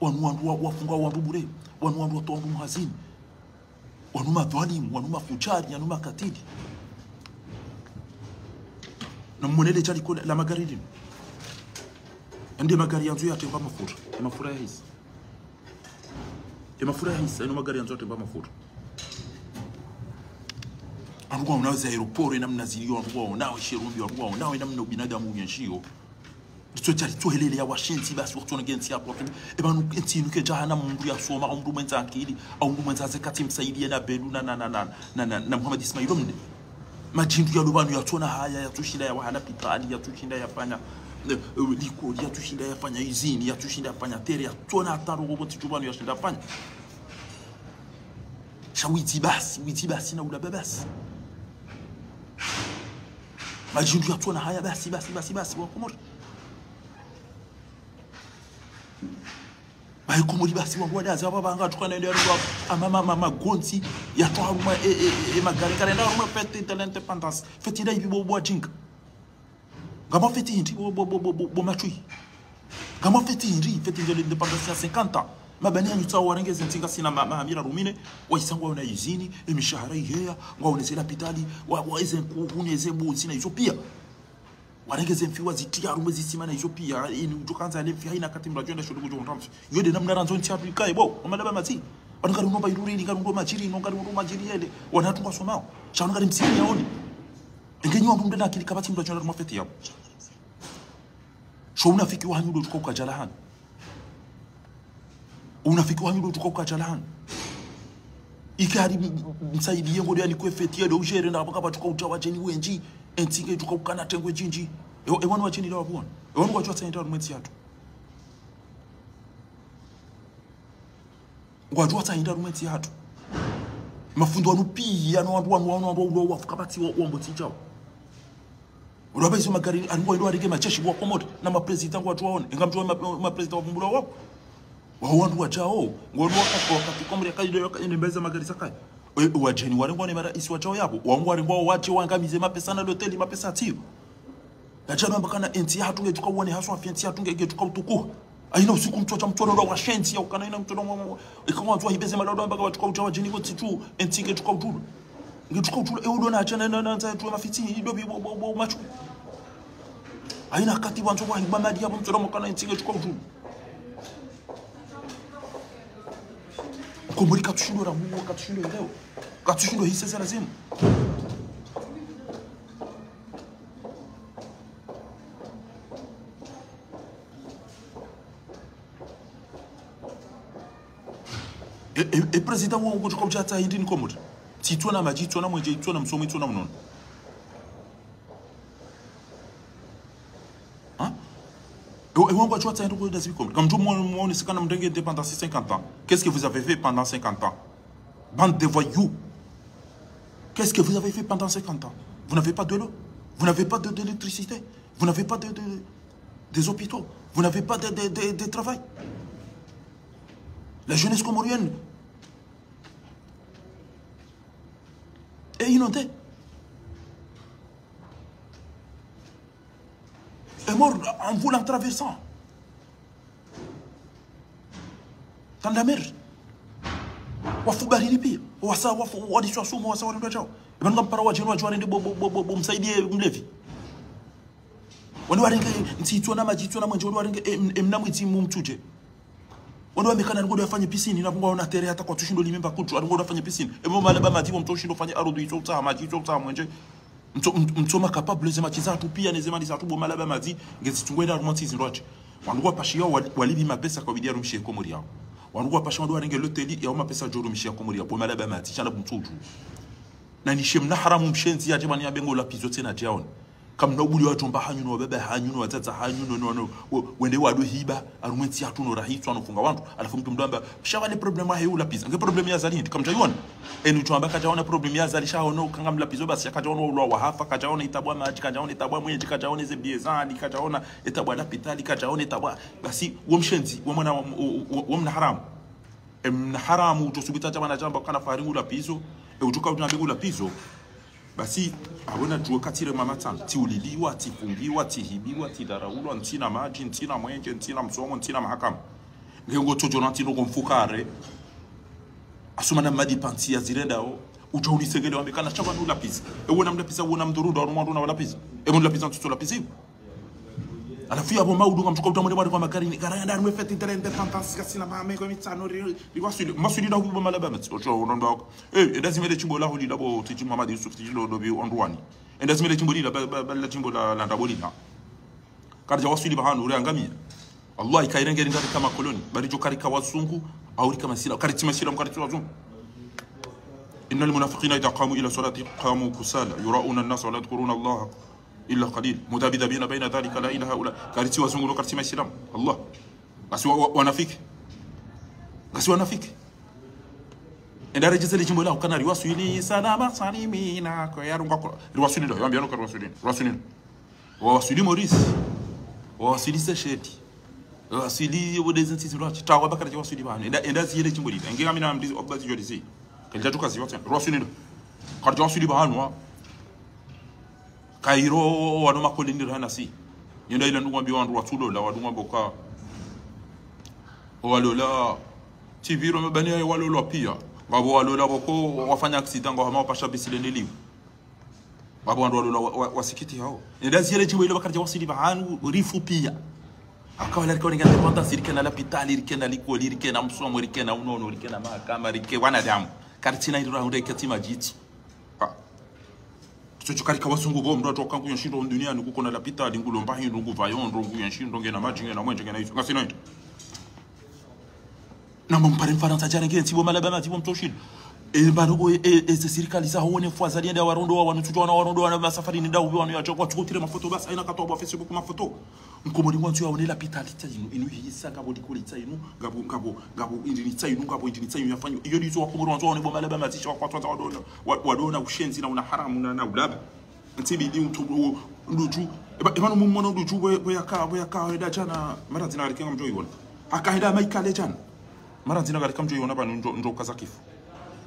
Wanu wandru wa, wafunga wandru bure. Wanu wandru watowa wandru muhazini. Wanu madhwalimu, wanu mafujari, wanu makatili. Na mmonele djali kole la magari linu. Ende magari yandzo yatremba mafura. E mafura ya hisa. E mafura ya hisa, eno magari yandzo yatremba mafura. Wandru waonao ze aéroport, e namna ziliyo, wandru waonao e shirumbi, wandru waonao e namna ubinadamu uyenshio. Ritso djali tsohelele ya washenzi basi, watsona nge ntsi yatru, watu. E pvanu ntsi inu ke jahanamu, mndru yasoma, au mndru mwendza akili, au mndru mwendza hazi katsi msaidiye na Belu na, na, na Muhammad Ismail Omde. Madjindru yalo pvanu yatsona haya, yatsushinda yawaha lapitali, yatsushinda yafanya, eh, eh, likoli, yatsushinda yafanya izini, yatsushinda yafanya tere, yatsona hata rogo pvontsi dju pvanu yashinda yafanya. Sha widzi basi, widzi basi na ulaba basi. Madjindru yatsona haya basi, basi, basi, basi, wa Komori. Bayi Komori basi wangu wadaza wapvanga tukana ende yarungwa ama, ma, ma, magonzi yatwa harumwa, e, e, e, e, magari karenda harumwa fête de l'indépendance. Fête ila ibi bo, bo wajinga. Ngamwa fête hindri bo, bo, bo, bo, bo, bo matswi. Ngamwa fête hindri, fête de l'indépendance ya cinquante ans. Mabani yanyu tsawo warenge ze ntsi ngasina ma, ma, amira rumine, waisa ngwaona izini, e mishahara iheya, ngwaone ze lapitali, wa, wa eze nkuhu ne ze mbuzi na izo pia. Warenge ze mfi wazitriya harumwa ze sima na izo pia, ini udjo kandza le mfi haina kati mradjo enda shodo kudjo hundra mfi. Yo nde namna randzo ntsi yatru ikaye bo, wa malaba madzi. Wanu ngari unomba iruri, ngari unomba madjiri, no ngari unomba madjiri yele. Wana hatru ngwasomao. Sha wanu ngari msini yaoni. Engenyi wandru mdru na akili kapvatsi mdru adjo enda harumwa fête yapvo. Sho unafiki wahanyu ndo tuka ukadjala hanu. Unafiki wahanyu ndo tuka ukadjala hanu. Ike hari m-, m-, msaidiye ngo ndo yanikwe fête yado ujere na kapvaka pvatuka udja wadjeni wendji. E ntsi nge tuka ukana tengwe djindji. E, e wanu wadjeni ndo wapvo wanu. E wanu ngwadjuwa tsaenda harumwa e ntsi yatru. Ngwadjuwa tsaenda harumwa e ntsi yatru. Mafundi wanu pia, no wandru wanu, wanu, wandru, wandru, wafuka pvatsi wa, wambo tsi djao. Ndo wapva izo magari, harumwa ndo warenge majeshi wa Komori, na maprésident ngwadjuwa one. Enga mdjuwa ma, ma, maprésident wavumbulwa wapvo. Wa wandru wadjao, ngwanu wakati, wakati Komori yakaida yaka, ende mbeza magari zakaye. E, wadjeni warengwa ne maraisi wadjao yapvo. Wao ngwarengwa wadje wangamize mapesa na loteli, mapesa tsiyo. Nadjana amba kana entsi yahatru ngedjo uka uone haswa fi entsi yahatru nge-, ngedjo uka utukuha. Haina usiku mtsodja mtsodja ndo washenzi ya ukana haina mtsodja mwa, mwa, ika wandzo wahibe ze mali ndo amba ka wadjo uka udja wadjeni ko tsi tu, entsi ngedjo uka udjulu. Ngedjo uka udjulu, e ulo na hadja na, na, na, nza yatru ya mafitsi, ido bi bo, bo, bo, machu. Haina wakati wandzo wahiba mali yapvo mtsodja mwa kana entsi ngedjo uka udjulu. Komori katsushindo ramuo, katsushindo leo. Katsushindo hise za lazimu. E, e, e président wo ngudjo uka udja hata hindri ni Komori. Tsitsona madji, tsitsona mwenje, tsitsona msomo, tsitsona mnono. Hein? E, e, wangu wadjuwa tsayi ndo kuda zibi Komori. Kamdjo mwa-, mwaone tsi kana mrenge indépendance cinquante ans. Qu'est-ce que vous avez fait pendant cinquante ans? Bande de voyous. Qu'est-ce que vous avez fait pendant cinquante ans? Vous n'avez pas de l'eau. Vous n'avez pas de, d'électricité. Vous n'avez pas de, de, des hôpitaux. Vous n'avez pas de, de, de, de travail. La jeunesse comorienne est inondée. Est mort en voulant traverser. Dans la mer. Wafu baharini pia. Wasa, wafu, wadiswa sumu, wasa warendwa djao. Eba ngampara wadjeni wadje warende bo, bo, bo, bo, bo, msaidie mlevi. Wende warenge, ntsi itsona madji, itsona mwenje, wende warenge, e, m-, e, mna mwidzi mumtsudje. Wende wambe kana ngwendo wafanye piscine, na pvungwa ona terrain hata kwatsushindo lime mba kutsu, ngwendo wafanye piscine. E, mo malaba madji, wo mtsoshindo fanye arudhu, itso utsaha madji, itso utsaha mwenje. Mtso-, mt-, mtsoma capable ze madji zahatru pia, ne ze mali zahatru bo malaba madji, ngezi tungwenda harumwa ntsi zindrwadje. Wandru wapashiya wali-, walipvi mapesa kwa bidi yarumishie Komori yao. Wandru wapashiya wandru warenge loteli, yao mapesa djo rumishia Komori yao, bo malaba madji, shana bo mtsudju. Na nishe mna haramu mshenzi yadje mani yabengo la pizo tsena djaona. Kamna ubuli wadjomba hanyu no wababa hanyu no wadzadza hanyu no, no, no, wo-, wende wado hiba, harumwa entsi yahatru no rahitswa no funga wandru. Halafu mtru mdo amba, sha wale problème wahe ulapiza. Nge problème ya Azali hindri, kamdjayiona. Enu djo amba kadjaona problème ya Azali, sha ono, kanga mlapizo basi, kadjaona ulwa wahafa, kadjaona itabu wa madji, kadjaona itabu wa mwenje, kadjaona ze biezani, kadjaona itabu wa lapitali, kadjaona itabu wa, basi, wo mshenzi, wo mwana, wo, wo, wo mna haramu. E mna haramu, udjo subita dja mwana djamba, kana fahari ngu lapizo, e udjo ka udjambe ngu lapizo. Basi, abo nadjuwe katsirema matsanu, tsiuliliwa, tsifungiwa, tsihibiwa, tsidharaulwa, ntsina madji, ntsina mwenje, ntsina msomo, ntsina mahakama. Nge ngo tsodjo na ntsino ko mfukare. Asuma na madi pantsi ya zirendao. Udjo unisengele wambe kana sha wanu lapiza. E wona mlapiza, wona mdhuru ndo, wanu mdru na walapiza. E mlapiza ntsu lapiza. Halafu yabo maudu ngamdjo uka utamwende mwari kwa magari ni, gara yanda harumwa fête de l'indépendance, kasina mame kwa mitsano, ri, ri waswili, maswili na hubo malaba madji. Otsho, unondo wako. Eh, enda zimele djimbo la holi labo, tsidji Mohamed Youssouf, tsidji lo dobi Antoine. Enda zimele djimbo lila, ba, ba, ba, la djimbo la, la ndrabo lila. Karidja waswili pvahanu, uri angamia. Allah, ikairenge rinda rika makoloni. Bari djo karika wazungu, au rika masila. Karitsi masila, karitsi wazungu. إن المنافقين إذا قاموا إلى الصلاة قاموا كسالى يراءون الناس ولا يذكرون الله إلا قليلا مذبذبين بين ذلك لا إلى هؤلاء. Karitsi wazungu, no karitsi maislamu. Allah. Ngasi wa, wa, wanafiki. Ngasi wanafiki. Enda redjeze le djimbo la ukana riwaswili salama salimina. Kwa yarunga kwa. Riwaswili ndo, yambia no ka riwaswili. Riwaswili. Wawaswili Maurice. Wawaswili Seychelles. Wawaswili wo de zentsi zindrwadje. Tawa bakara dja waswili pvanu. Enda, enda ziyele djimbo lila. Nge ngamina mdizi, obazi djolizi. Kalidja tuka ziwa tsena. Riwaswili ndo. Karidja waswili pvanu wa. Kairo wanu makoleni rahana si. Nyenda ila ndungu ambi wandru watsulola, wandru ngwambo ka. Walola. Tsi pviro mabani ya walola pia. Ngapvo walola pvoko wafanya accident ngwahama wapasha bisi lende livu. Ngapvo wandru walola wa, wa, wasikiti hao. Nenda ziyele djimbo ilo bakaridja waswili pvahanu rifu pia. Haka wala rika warenga indépendance, rikena lapitali, rikena likoli, rikena msomo, rikena unono, rikena mahakama, rike wanadamu. Karitsina hindru rahundra ikatsi madjitsi. Ah. Tsotso karika wazungu pvo, mndru atsoka ngu yenshindo duniani, ngukona lapitali, ngulomba hindru, ngupvayo ndro, ngu yenshindo, ngena madji, ngena mwenje, ngena iso. Ngasina hindru. Namba mpare Mfarantsa djarenge ntsi bo malaba madji bo mtsoshindo. E, bano, e, e, e, ze sirikali za hone fwa zalienda warondo wa wanu, tsudjo wana warondo wa wanu masafari ni ndau wanu ya djoko, tsukutire mafoto basi, haina katwa bo Facebook mafoto. Mkomori ngwandzo yaone lapitali tsa inu, inu hisa ngapvo likoli tsa inu, ngapvo, ngapvo, ngapvo indrini tsa inu, ngapvo indrini tsa inu yafanyo. Iyo ndizo wakomori wandzo waone bo malaba madji sha wakwatwa za wadona, wa, wadona ushenzi na una haramu na, na ulaba. Ntsi bidi utso, u, ndudju. Eba, eba no mumona ndudju bwe, bwe yaka, bwe yaka, eda djana, mara ndzina ngarika ngamdjo iwona. Haka heda maikale djana. Mara ndzina ngarika mdjo iwona pvanu ndro, ndro kaza kifu.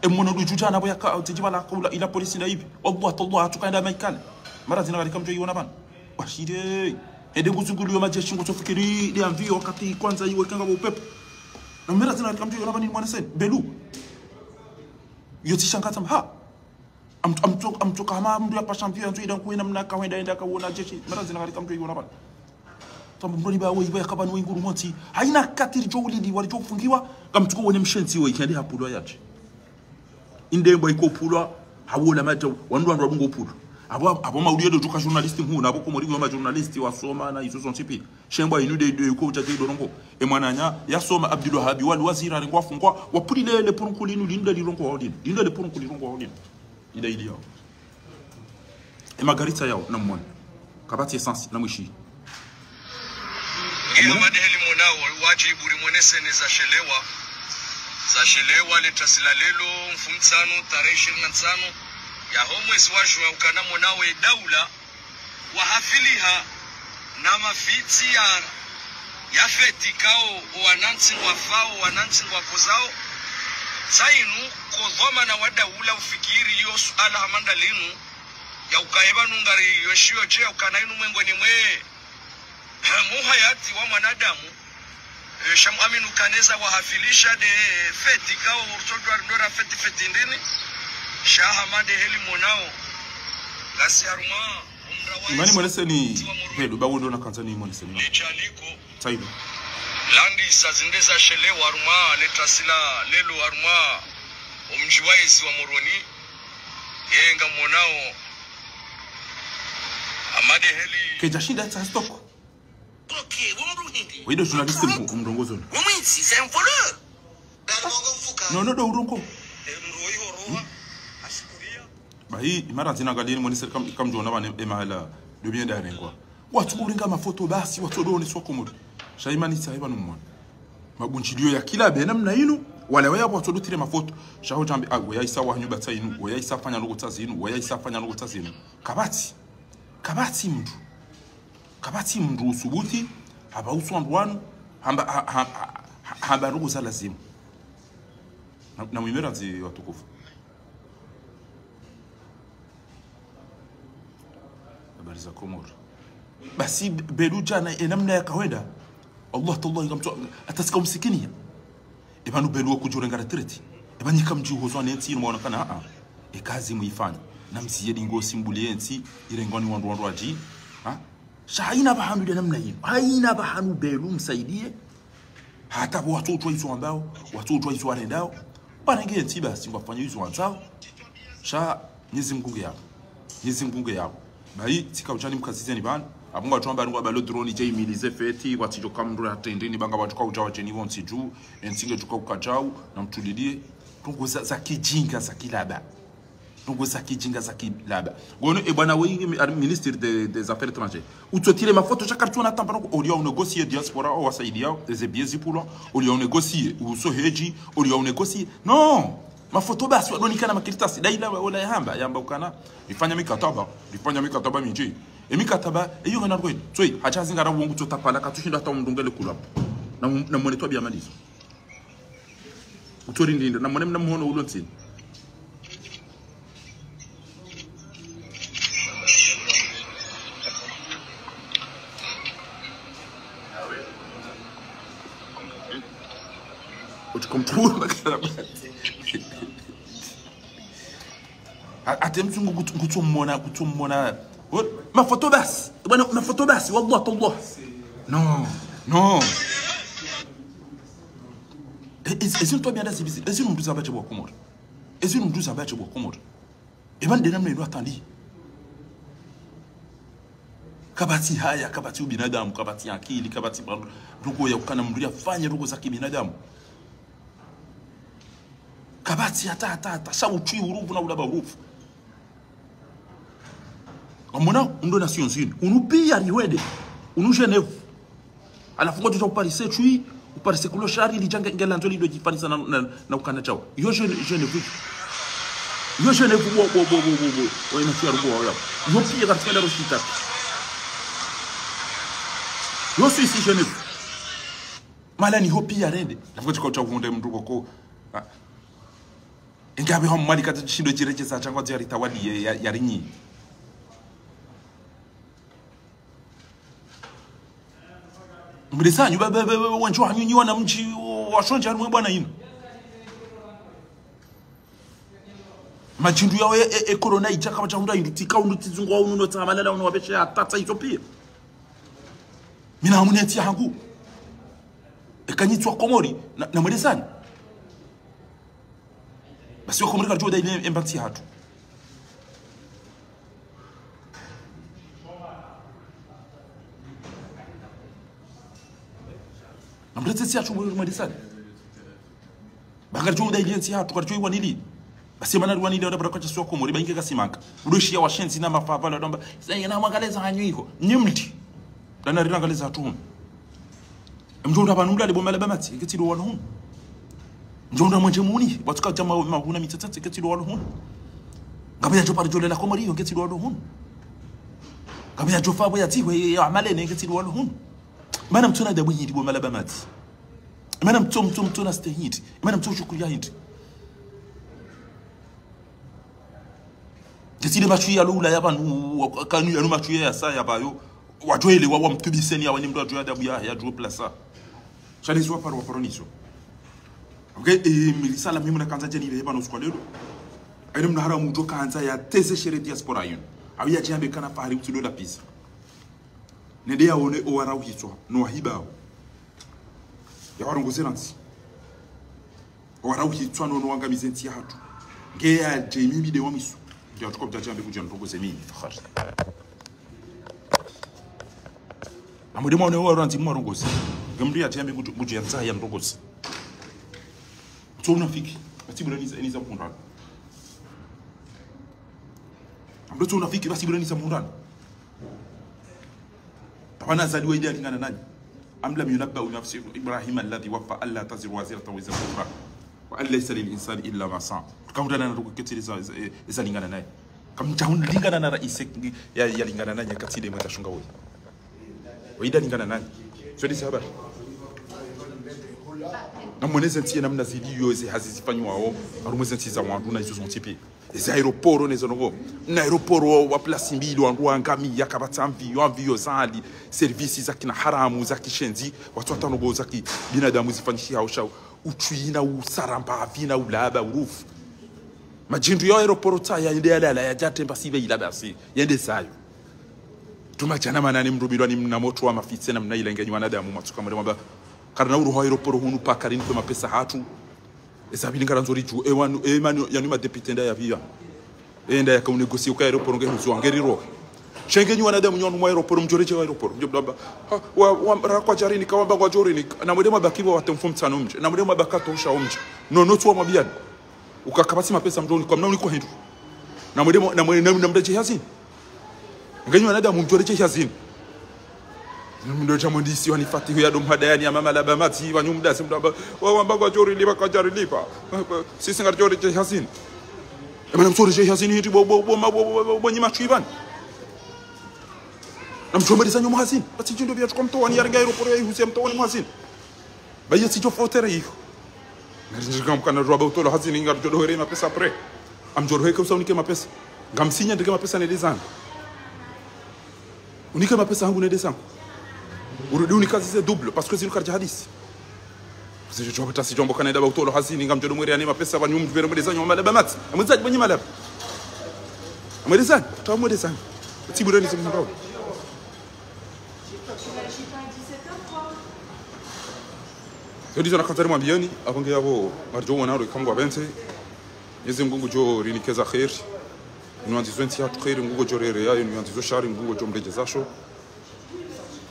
E mwana ndo djudja na bo yaka, tsidji bala kaula ila polisi na ibi. Wallah, tallah, hatuka enda maikale. Mara zina ngarika mdjo iona bana. Washire. Ende nguzunguliyo madjeshi ngutsofikiri, nde amviyo wakati kwandza iwe kanga bo upepo. Na mara zina ngarika mdjo iona bana ni mwana seni. Belu. Yo tsi shanga tsamba. Ha. Am-, amtso-, amtsoka hama mndru ya pasha mviyo yandzo ida nkuwe namna kawenda enda kawona jeshi. Mara zina ngarika mdjo iona bana. Tsamba mndru ni ba woyi, ba yakaba ni woyi nguru montsi. Haina katiri djo ulili, wali djo ufungiwa. Kamtsuko wone mshenzi woyi, kende hapulwa yadje. Inde mbwa iko pulwa, hawola madja, wandru wandru wadungo pulwa. Abo, abo mauliyo ndo djuka journaliste mhuu, na abo Komori yo ma journaliste wasoma na izo zontsi pia. Shembwa inu nde, nde iko udjadje ndo rongo. E mwananya, yasoma Abdul Wahabi, wali waziri arengwa afungwa, wapulile le purunku linu, linu nde lirongo wao linu. Linu nde le purunku lirongo wao linu. Ida iliyo. E magaritsa yao, na mwone. Kapvatsi essence, na mwishi. Iyo madeheli monao, wadjibu ri mwone seni zashelewa. Zashelewa le tasi la lelo, mfumotsanu, tarehi ishirini na ntsanu. Yaho mwezi wa juin ukana monao e daula. Wahafiliha na mafitsi ya, ya feti kao, o wanantsi ngwafao, o wanantsi ngwakozao. Sa inu, ko dhwamana wa daula ufikiri iyo suala hama nda linu, ya ukaya pvanu ngari yoshiyo dje, ya ukana inu mwengoni mwe, mwa uhayati wa mwanadamu, eh, sha mwamini ukana eza wahafilisha nde feti kao, urtsodjuwa ndo ra feti feti ndrini, sha hama ndeheli monao, ngasi harumwa, umra wa Imani mweleseni, helu, ba wondo na kanza ni mweleseni. Lichaliko. Tsaibu. Landi sa zinde zashelewa harumwa, le tasi la lelo harumwa, omdji wa ezi wa Moroni, yenga monao, hama ndeheli. Kedja shinda tsa stock. Wewe ndo journaliste mkuu, mrongozi. Non, non, ndo urongo. Bahi, imara zina ngalini mwani serikali kam-, kamdjona bane emahala, ndo bien ndarengwa. Watsu urenga mafoto basi, watsu ndo oneswa Komori. Sha imani tsa heba numwona. Mabundjiliyo ya kila be namna inu, wala waya watsu ndo tire mafoto. Sha ho djambi, ah, waya isa wa nyumba tsa inu, waya isa fanya ndrongo tsa zinu, waya isa fanya ndrongo tsa zinu. Kapvatsi. Kapvatsi mndru. Kapvatsi mndru usubuti, hamba usu wandru wanu, hamba, ha-, ha-, ha-, ha-, hamba ndrongo za lazimu. Na, na mwimera zi watukufu. Habari za Komori. Basi, be-, belu djana, e namna ya kawenda. Allah, tallah, inga mtu, hata sika umsikini. Eba nu belu wa kudjurenga retraite. Eba nyika mdji uhozwa ne ntsi inu mwaona kana, ah, ah. E kazi muifanya. Na msiye dingo simbuli ye ntsi, irengwa ni wandru wandru wadji. Ha? Sha haina pvahanu ile namna inu. Haina pvahanu belu msaidiye. Hata bo watsu utwa izo ambao, watsu utwa izo warendao. Barenge ye ntsi basi, ngwafanya izo wandzao. Sha Mwenyezi Mungu nge yapvo. Mwenyezi Mungu nge yapvo. Bahi, tsika udjani mkazizeni pvanu. Apvo ngwatsu amba ngwabalo drone dje imilize feti, watsidjo ka mndru yatrende ni banga watsuka udja wadjeni wontsi dju, entsi ngedjuka ukadjau, na mtulilie. Ndrongo za, za kijinga, za kilaba. Ndrongo za kijinga, za kilaba. Ngono, e bwana we, mi-, ar-, ministre de, des Affaires étrangères. Utsotire mafoto, sha kartsu na tamba noko, oliya unégocier diaspora, o wasaidiya, eze billets zipvulwa, oliya unégocier, uso hedji, oliya unégocier. Non! Mafoto basi, wadonika na makartasi, daila wa-, ola yahamba, yamba ukana, rifanya mikataba, rifanya mikataba mindji. E mikataba, eyo ngena rweli, tsoi, hadja zingara wongu tsota pvala, katsushinda hata umdungele kulabu. Na, na mwone twabiya malizo. Utori ndinda, na mwone mna mhono ulo ntsini. Uti kumtuma karabati. A-, ate mzungu kutsu-, kutsumona, kutsumona. Wo-, mafoto basi. Bwana, mafoto basi, wallah, tallah. Non, non. E-, ezi, ezi ntwabiya nda zibizi, ezi nundu za bache bwa Komori. Ezi nundu za bache bwa Komori. Eba nde namna inu atandi. Kapvatsi haya, kapvatsi ubinadamu, kapvatsi akili, kapvatsi ba-, ndrongo ya ukana mndru yafanye ndrongo za kibinadamu. Kapvatsi hata, hata, hata, sha utswi uruvu na ulaba uruvu. Wamona, undo Nations Unies. Unu piya riwende. Unu Genève. Halafu ngodjo uparise tswi, uparise kulo shari, lidja nge-, ngelandzo lido djifanisa na, na, na ukana djao. Yo Gen-, Genève. Yo Genève bo, bo, bo. Wa ina tswi ya rubo wa yao. Yo piya kartsi ya roshita. Yo Suisse Genève. Mahala ni ho piya rende. Halafu ngodjo uka utsha uvunde mndru koko. Ah. Ingabe ho Mwali katsi shindo djirejeza tsangwa dzi yaritawaliye ya, ya rinyi. Mlisanyu, ba, ba, ba, ba, wandjo hanyu nyi wana mdji, washondja harimwe bwana inu. Madjindru yawo e, e, e corona idja kapvatsi hundra hindru, tsika hundru tsizungu wa unu no tsamalala unu wabeshe hata tsa Ethiopia. Mina hamu ne ntsi yahangu. Eka nyi tsi wa Komori, na, na mwelezani. Basi wa Komori karidjo uda ile emba ntsi yahatru. Na mlete ntsi yahatru mwe-, mwelezani. Ba karidjo uda ile ntsi yahatru, karidjo iwanili. Basi mana riwanili, wada baraka tsi wa Komori, ba inge kasimanga. Udo shiya washenzi na mafava, wada amba, sa inge na mwangaleza hanyu iho. Nyi mliti. Dana rina ngaleza hatru. Mdjo unda pvanu mlale bo malaba matsi, nge tsi ndo walo hunu. Mdjo unda mwendje muni, watsuka dja ma-, mahuna mitsatsi, nge tsi ndo walo hunu. Ngapvo yadjo paro djolela Komori yo, nge tsi ndo walo hunu. Ngapvo yadjo fa bo ya tihwe ya amalene, nge tsi ndo walo hunu. Mana mtsona adabu hindri bo malaba matsi. Mana mtso, mtso, mtsona stehi hindri. Mana mtso shukuru ya hindri. Nge tsi nde matsu ya lula ya pvanu, wa-, kanu yanu matsu ya yasa ya pvayo. Wadjo ele wa, wa mtubiseni ya wani mdru wadjo ya adabu ya, yadjo plasa. Sha nizo waparo, waparo nizo. Okay, e, mi risala muhimu nakandza djeni ile pvanu usiku wa leo. Aine mna haramu udjo kandza ya teze shere diaspora yinu. Awi yadje yambe kana fahari utsi ndo la pisa. Nende yaone owarauhitswa, no wahibawo. Yawarongoze na ntsi. Owarauhitswa no, no wangamize ntsi yahatru. Nge yadje mimi nde wa mwiso. Nge yatsuka kudja djambe kudja ndrongoze mimi. Fakhari. Amwede mwaone owarandzi mwarongoze. Nge mdru yadje yambe kudja, kudja ndza ya ndrongoze. Tso unafiki. Atsi bula niza, niza mhundrano. Amdo tso unafiki, basi bula niza mhundrano. Pvanu azaliwa ile yalingana nanyi. أم لم ينبأ بما في صحف إبراهيم الذي وفى ألا تزر وازرة وزر أخرى وأن ليس للإنسان إلا ما سعى. Kamdana na ruku ketele za, za, za lingana naye. Kamdja hun lingana na raisi ya, yalingana nanyi katsi nde mwenda shunga woyi. Wayida lingana nanyi. Sio nde sababu. Na mwoneze ntsi ye namna ziliyo ze hazi zifanywawo, harumwa ze ntsi za wandru na izo zontsi pia. Ezi aéroport nezo ndrongo. Na aéroport wa, wa place mbili wandru wangamiya kapvatsi mviyo, mviyo zali, service za kina haramu, za kishenzi, watsu hata ndrongo za kibinadamu zifanyishiha usha, utswi na usaramba, mvi na ulaba, urufu. Madjindru ya aéroport tsa ya yende yalala, yadja temba sibe ilaba si, yende zayo. Tuma djana manane mdru bilwa ni mna motro wa mafitse na mna ilenge nyi wanadamu mwatsuka mwende mwamba. Karina uruhu aéroport hunu paka rinike mapesa hatru. Eza pvili ngarandzo ridjuwe, e wanu, e manu, yanu madéputé nda yapviya. E nda yaka unégocier uka aéroport nge huzo, ngeri rohe. Sha nge nyi wanadamu nyi wanu mwa aéroport, mdjo redjeya aéroport. Mdjo mdru amba, ha, wa, wa, rakwadjarinika, wamba ngwadjorinika. Na mwende mwabaki pvo wate mfumotsanu mdje. Na mwende mwabaki hata usha mdje. No, no, tsuwa mwambiyani. Uka kapvatsi mapesa mdjo unikwa, mna unikwa hindru. Na mwende mwa, na mwende, na, na mdru yadje hazini. Nge nyi wanadamu mdjo redjeya hazini. Mdru yadja mwendisi wani fatihu ya dom hadayani ya mama laba matsi, wanyu mdasi mdru amba, wa wamba ngwadjorilipa, ngwadjorilipa. Sisi ngaridjo redjeya hazini. E mana mtso redjeya hazini hindri bo, bo, bo, ma, bo, bo, bo, bo, nyi matsu ipvani. Na mdjo mwendisa nyo mhazini. Basi djindo pvia tsuka mtowani yarenga aéroport ya ihusi ya mtowani mhazini. Ba iyo tsidjo fautere iyo. Nari ndjika mkana rwaba utolo hazini ngaridjo dohere mapesa après. Amdjo roheke usa unike mapesa. Ngamsinya ndeke mapesa nende zangu. Unike mapesa hangu nende zangu. Urudi unikazize double, parce que zinu karidja hadisi. Zidjo tsi djombo kana ndaba utolo hazini ngamdjo domwere yane mapesa pvanu mdjuvere mwende zanyu malaba matsi. Amwendisa djibo nyi malaba. Amwende zanyu, tawa mwende zanyu. Tsi bure ni zimu ndao. Yo ndizo nakandza nimwambiyeni, apvo nge yapvo, ngaridjo wona ro ikao ngwapvendze. Mwenyezi Mungu ngudjo rinikeza kheri. Inu yandzizo entsi yahatru kheri, Mungu ngudjo rereya, inu yandzizo shari, Mungu ngudjo mredjeza sho.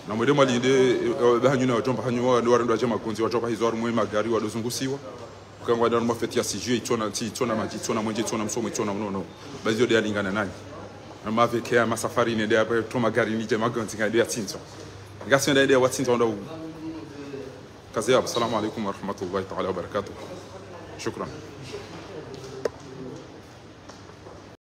Na mwende mwalinde, e, e, bahanyu na wadjomba hanyu, wa, warendwa dje magondzi, wadjomba hizo harumwa magari, wadozungusiwa. Uka ngwenda harumwa fête ya sijui, itsona, tsi, itsona madji, itsona mwendje, itsona msomo, itsona unono. Basi yo nde yalingana nanyi. Na maveke ya masafari nende ya, to magari nidje magondzi, nga nde ya tsindzwa. Ngasi nde ya tsindzwa, onda u-, kazi ya, assalamu alaikum warahmatullahi taala wabarakatuh. Shukran.